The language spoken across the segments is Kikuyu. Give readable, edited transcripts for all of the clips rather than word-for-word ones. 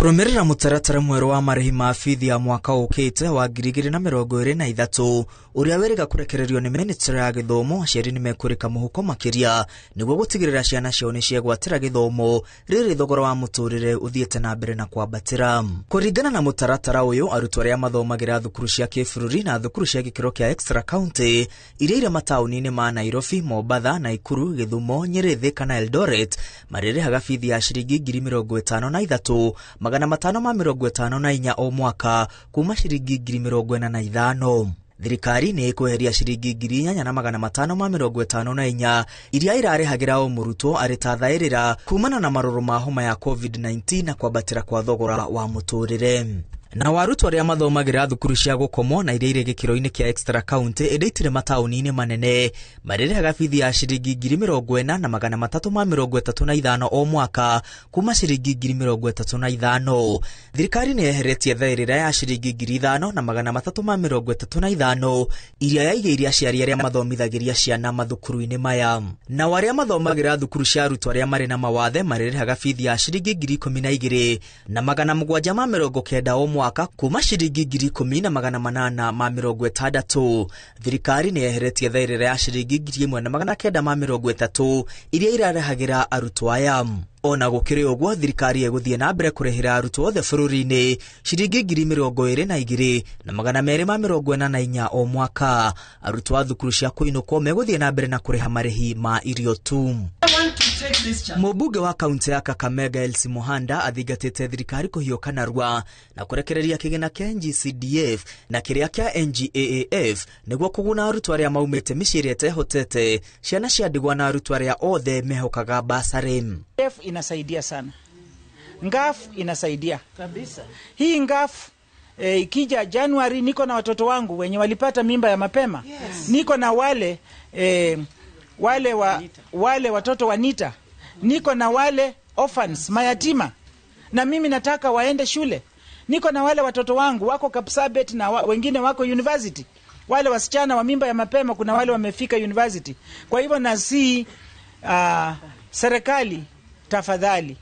Kũrũmĩrĩra mũtaratara mwerũ wa marĩhi ma bithi ya mwaka ũkĩte wa 2023 ũrĩa wĩrĩga kũrekererio nĩ ministry ya gĩthomo, aciari nĩmekũrĩka mũhuko makĩria nĩguo gũtigĩrĩra ciana ciao nĩciegwatĩra gĩthomo rĩrĩ thogora wa mũtũrĩre ũthiĩte na mbere na kwambatĩra. Kũringana na mũtaratara ũyũ, arutwo arĩa mathomagĩra thukuru cia kĩbũrũri na thukuru cia gĩkĩro kĩa extra county iria irĩ mataũni-inĩ ma Nairobi, Mombatha, Naikuru, Gĩthumo, Nyĩrĩ, Thika na Eldoret marĩrĩhaga bithi ya ciringi 55,554 o mwaka kuma ciringi 45,000. Thirikari nĩ ĩkweheria ciringi 8,554 iria ĩrarĩhagĩra o mũrutwo arĩ ta thaĩrĩra kumana na marũrũ ma homa ya COVID-19 na kwambatĩra kwa thogora wa mũtũrĩre. Na arutwo arĩa mathomagĩra thukuru cia gũkomwo na iria irĩ gĩkĩro-inĩ kĩa extra county ĩndĩ itirĩ mataũni-inĩ manene marĩrĩhaga bithi ya ciringi 40,335 o mwaka kuma ciringi 35,000. Thirikari nĩ yeheretie thaĩrĩra ya ciringi 5,335 iria yaigĩire aciari arĩa mathomithagĩria ciana mathukuru-inĩ maya. Na arĩa mathomagĩra thukuru cia arutwo arĩa marĩ na mawathe marĩrĩhaga bithi ya ciringi 12,790 o mwaka kuma ciringi 10,860. Thirikari nĩ yeheretie thaĩrĩra ya ciringi 1,930 iria irarehagĩra arutwo aya. Ona gũkĩrĩ ũguo, thirikari ĩgũthiĩ na mbere kũrĩhĩra arutwo othe bũrũri-inĩ ciringi 22,244 o mwaka. Arutwo a thukuru cia kũinũkwo megũthiĩ na mbere na kũrĩha marĩhi ma irio tu. Mũmbunge wa kaunti ya Kakamega Elsie Muhanda athingatĩte thirikari kũhiũka narua na kũrekereria kĩgĩna kĩa NGCDF na kĩrĩa kĩa NGAAF nĩguo kũguna arutwo arĩa maumĩte mĩciĩ ĩrĩa ĩtehotete, ciana cia ndigwa na arutwo arĩa othe mehokaga basarĩ. NGAAF inasaidia sana. NGAAF inasaidia kabisa. Hii NGAAF ikija Januari, niko na watoto wangu wenye walipata mimba ya mapema. Yes. Niko na wale wale watoto wa NITA. Niko na wale orphans, mayatima. Na mimi nataka waende shule. Niko na wale watoto wangu wako Kapsabet na wengine wako university. Wale wasichana wa mimba ya mapema, kuna wale wamefika university. Kwa hivyo nasi serikali, tafadhali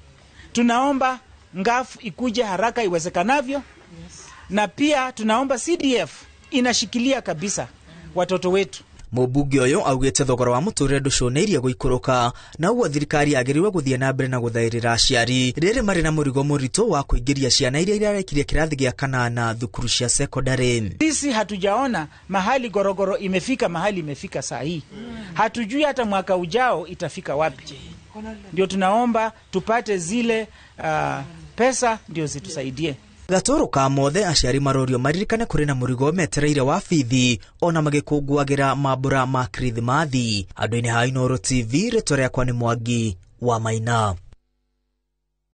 tunaomba NGAAF ikuje haraka iwezekanavyo. Yes. Na pia tunaomba CDF inashikilia kabisa watoto wetu. Mũmbunge ũyũ augĩte thogora wa mũtũrĩre ndũcũnĩirie gũikũrũka na ũguo thirikari yagĩrĩirwo gũthiĩ na mbere na gũthaĩrĩra aciari rĩrĩ marĩ na mũrigo mũritũ wa kũingĩria ciana iria irarekirie kĩrathi gĩa kanana thukuru cia sekondari. Sisi hatujaona mahali gorogoro imefika, mahali imefika saa hii. Hatujui hata mwaka ujao itafika wapi. Ndio tunaomba tupate zile pesa ndio zitusaidie. Gatoro ka mothe aciari marorio maririkane kũrĩ na mũrigo metereire wa bithi ona magĩkũngũagĩra mambũra ma Kirithimathi. Andũ-inĩ ha Inooro TV, rĩtwa rĩakwa nĩ Mwangi wa Maina.